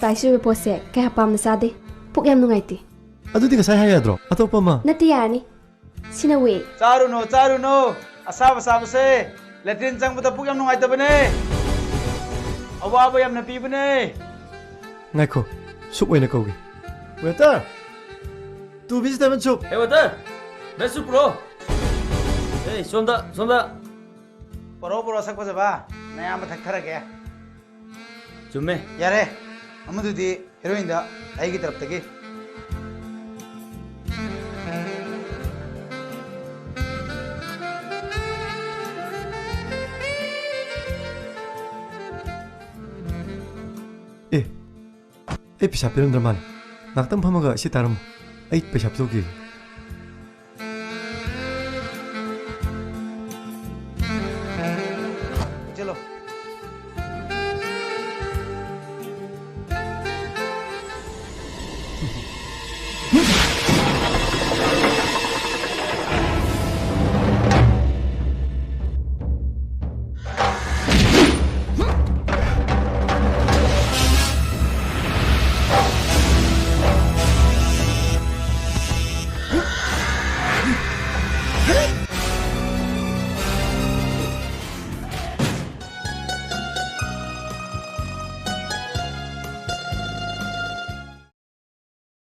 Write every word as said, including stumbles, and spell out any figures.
ꯇꯥꯏꯁꯤꯕ ꯄꯣꯠꯁꯦ ꯀꯌꯥ ꯄꯥꯝꯅ ꯆꯥꯗꯦ꯫ ꯄꯨꯛ ꯌꯥꯝ ꯅꯨꯡꯉꯥꯏꯇꯦ꯫ ꯑꯗꯨꯗꯤ ꯉꯁꯥꯏ ꯍꯥꯏ ꯌꯥꯗ꯭ꯔꯣ? ꯑꯇꯣꯞꯄ ꯑꯃ? ꯅꯠꯇꯦ, ꯌꯥꯔꯅꯤ꯫ ꯁꯤꯅ ꯋꯦ꯫ ꯆꯥꯔꯨꯅꯣ, ꯆꯥꯔꯨꯅꯣ꯫ ꯑꯁꯥꯕ ꯆꯥꯕꯁꯦ ꯂꯦꯇ꯭ꯔꯤꯟ ꯆꯪꯕꯗ ꯄꯨꯛ ꯌꯥꯝ ꯅꯨꯡꯉꯥꯏꯇꯕꯅꯦ꯫ ꯑꯋꯥꯕ ꯌꯥꯝꯅ ꯄꯤꯕꯅꯦ꯫ ꯉꯥꯏꯈꯣ, ꯁꯨꯞ ꯑꯣꯏꯅ ꯀꯧꯒꯦ꯫ Waiter, two vegetable soup꯫ Hey waiter, veg soup ꯄꯨꯔꯛꯑꯣ꯫ Hey, ꯁꯣꯝꯗ, ꯁꯣꯝꯗ꯫ ꯄꯨꯔꯛꯑꯣ, ꯄꯨꯔꯛꯑꯣ, ꯁꯛ ꯐꯖꯕ꯫ ꯅꯌꯥꯝꯕ ꯊꯛꯊꯔꯒꯦ꯫ ꯆꯨꯝꯃꯦ꯫ ꯌꯥꯔꯦ, ꯑꯃꯗꯨꯗꯤ ꯍꯦꯔꯣꯏꯟꯗ ꯑꯩꯒꯤ ꯇꯔꯞꯇꯒꯤ꯫ ꯑꯦ, ꯑꯩ ꯄꯩꯁꯥ ꯄꯤꯔꯝꯗ꯭ꯔ ꯃꯥꯜꯂꯦ꯫ ꯉꯥꯛꯇꯪ ꯐꯝꯃꯒ ꯁꯤ ꯇꯥꯔꯝꯃꯣ, ꯑꯩ ꯄꯩꯁꯥ ꯄꯤꯊꯣꯛꯈꯤꯒꯦ꯫